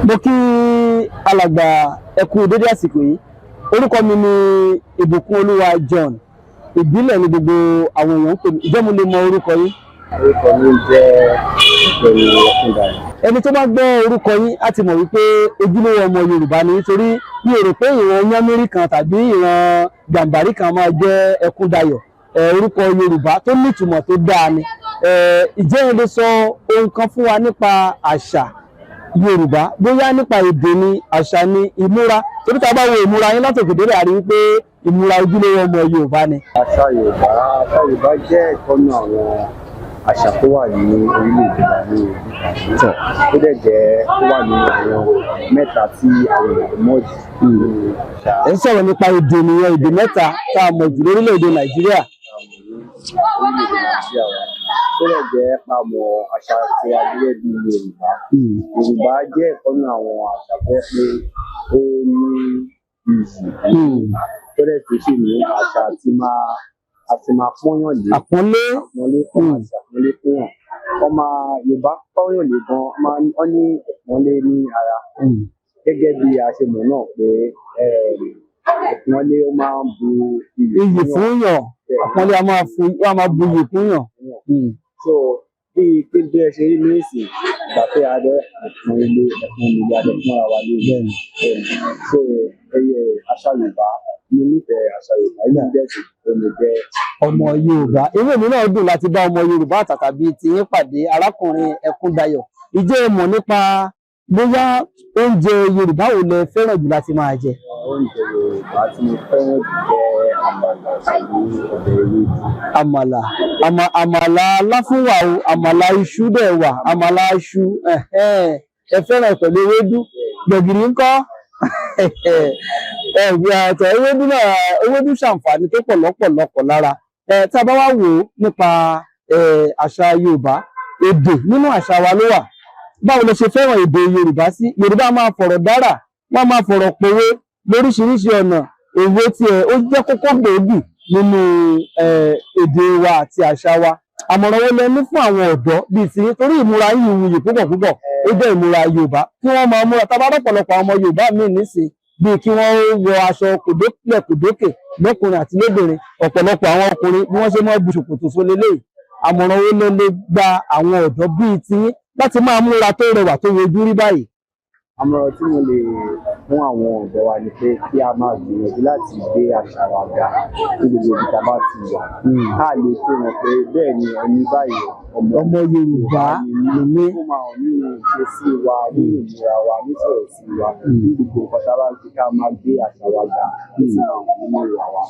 Mo kí alàgbà, ẹ kú dédé àsìkò yìí. Orúkọ mi ni Ìbùkún Olúwa John. Ìbílẹ̀ ni gbogbo àwọn èèyàn ń pè mí. Ìjẹ́ mo lè mọ orúkọ yín? Orúkọ mi jẹ́ Ọ̀gbẹ́ni Ẹkúndayọ̀. Ẹni tó bá gbọ́ orúkọ yín á ti mọ̀ wípé ojúlówó ọmọ Yorùbá ni, nítorí mi ò rò pé ìran Yánmírí kan tàbí ìran Gàǹbàrí kan máa jẹ́ Ẹkúndayọ̀. Orúkọ Yorùbá tó nítumọ̀ tó dáa ni. Ìjẹ́ ẹ lè sọ ohun kan fún wa nípa àṣà Yorùbá, bóyá nípa èdè ni, àṣà ni, ìmúra? Torí tá a bá wo ìmúra yín látòkè délẹ̀, a rí wípé ìmúra ojúlówó ọmọ Yorùbá ni. Àṣà Yorùbá jẹ́ ìkànnì àwọn àṣà tó wà ní orílẹ̀-èdè wa ní ìlú, ó dẹ̀ jẹ́ ó wà ní àwọn mẹ́ta tí àwọn èèyàn mọ̀ jù nínú àṣà. Ẹ ń sọ̀rọ̀ nípa èdè nìyẹn, èdè mẹ́ta tá a mọ̀ jù lórílẹ̀‐èdè Nàìjíríà. Orílẹ̀-èdè Nàìjíríà wa, tó dẹ̀ jẹ́ pàmò àṣà tiwa gẹ́gẹ́ bí Yorùbá. Yorùbá jẹ́ ìkànnì àwọn àṣà tó yẹ pé ó ní iyì, tó dẹ̀ tún sì ní àṣà àti máa pọ́nyàn lé. Àpọ́nlé. Àpọ́nlé fún àti àpọ́nlé fún yàn. Wọ́n máa Yorùbá pọ́nyàn lé gan, wọ́n ní àpọ́nlé ní ara. Gẹ́gẹ́ bí a ṣe mọ̀ náà pé àpọ́nlé, ó máa ń bu iyì fún yàn. Àpọ́nlé a máa bu iyì fún yàn. So bíi pé bí ẹ ṣe rí ní ìsìn, ìgbà pé a dẹ ẹ̀fọn ilé ẹ̀fọn ilé, a dẹ fúnra wa lé. Bẹ́ẹ̀ni. So ẹyẹ àṣà Yorùbá, mo nífẹ̀ẹ́ àṣà Yorùbá, inú mi dẹ̀ dùn pé mo jẹ́ ọmọ Yorùbá. Inú mi náà dùn láti bá ọmọ Yorùbá àtàtà bíi tiyín pàdé, arákùnrin Ẹkúndayọ̀. Ìjẹ́ ẹ mọ̀ nípa bóyá oúnjẹ Yorùbá wo lẹ fẹ́ràn jù láti máa jẹ? Oúnjẹ Yorùbá tí mo fẹ́ràn jù jẹ́ àmàlà pẹ̀lú ọbẹ̀ ewédú. Àmàlà, àmàlà láfúnwà o, àmàlà iṣu dẹ̀ wà, àmàlà iṣu. Ẹ̀hẹ́n. Ẹ fẹ́ràn pẹ̀lú ewédú. Gbẹ̀gìrì ńkọ́? Ẹ̀gbẹ́ àtọ̀ ewédú náà, ewédú ṣàǹfààní tó pọ̀ lọ́pọ̀lọpọ̀ lára. Ẹ tá a bá wá wò ó nípa àṣà Yorùbá, èdè nínú àṣà wa ló wà. Báwo lẹ ṣe fẹ́ràn èdè Yorùbá sí? Yorùbá máa fọ̀rọ̀ dára, wọ́n máa fọ̀rọ̀ pòwe lóríṣiríṣi ọ̀nà. Òwe tiẹ̀ ó jẹ́ kókó gbòógì nínú èdè wa àti àṣà wa. Àmọ̀ràn wo lẹ ní fún àwọn ọ̀dọ́ bíi tiyín? Torí ìmúra yìí wuyì púpọ̀ púpọ̀, ó jẹ́ ìmúra Yorùbá kí wọ́n máa múra. Tá a bá rọ̀pọ̀lọpọ̀ àwọn ọmọ Yorùbá míì nísìn, bíi kí wọ́n wọ aṣọ kòdókè kòdókè lọ́kùnrin àti lóbìnrin, ọ̀pọ̀lọpọ̀ àwọn ọkùnrin bí wọ́n ṣe máa bu ṣòkòtò sólé léyìí. Àmọ̀ràn wo lẹ lè gba àwọn ọ̀dọ́ bíi tiyín láti máa múra tó rẹwà, tó wojú rí báyìí? Àmọ̀ràn tí mo lè fún àwọn ọ̀dọ́ wa ni pé kí a máa gbìyànjú láti gbé àṣà wa ga ní gbogbo ibi tá a bá ti wà. Ká lè fi hàn pé bẹ́ẹ̀ ni, ẹni báyìí, ọmọ ọmọ Yorùbá ni mí. Ó máa hàn nínú ìṣesí wa, nínú ìmúra wa, nísọ̀rọ̀ sí wa, ní gbogbo nǹkan tá a bá ń ṣe, ká máa gbé àṣà wa ga, ó sì máa hàn nínú ìwà wa.